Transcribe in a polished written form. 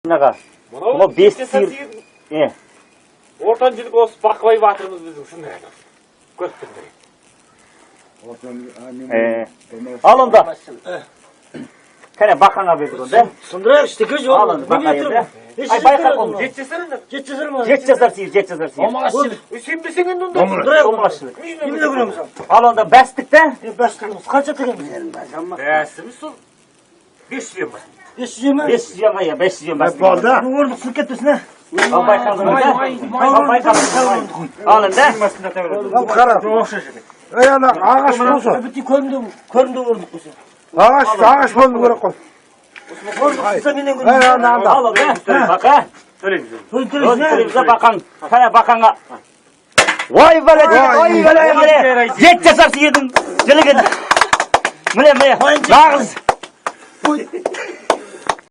Аға, мынау бес сиыр. Е, Ортан жілік осы Бақыбай батырымыз біздің сындырады. Көріп тұрмын. Е. Ал онда. Кәне, бақаңа бердік онда. Сындырайық, ештеңе жоқ. Ал енді бақа енді. Ай, байқа қолын. 7 жасар енді. 7 жасар ма? 7 жасар сиыр, 7 жасар сиыр. Сенбесең енді онда. Сындырайық. Томағашылық. Немене көреміз ал? Ал онда бәстік та? Е, бәстігіміз қанша тігеміз? Бәсіміз сол 500 бар. 500 ме? 500 юанға, иә, 500 юан бәстік. Болды. Орындық сынып кетпесін, ә? Ал байқадыңыз да? Ал байқадыңыз. Ал енді. Ал қара. Ей, ана ағаш болса. Бітті, көрімді, көрімді орындық болса. Ағаш, ағаш болу керек қой. Орындық сынса, менен Ей, көрімді. ана анда. Ал онда. Бақа. Төлейміз. Төлейміз, Өз ә? төлейміз да бақаң. Қане, бақаңа. Ой, бәле, жігіт, ой, бәле, міне. 7 жасар сиырдың жілігін. Міне, міне. Нағыз.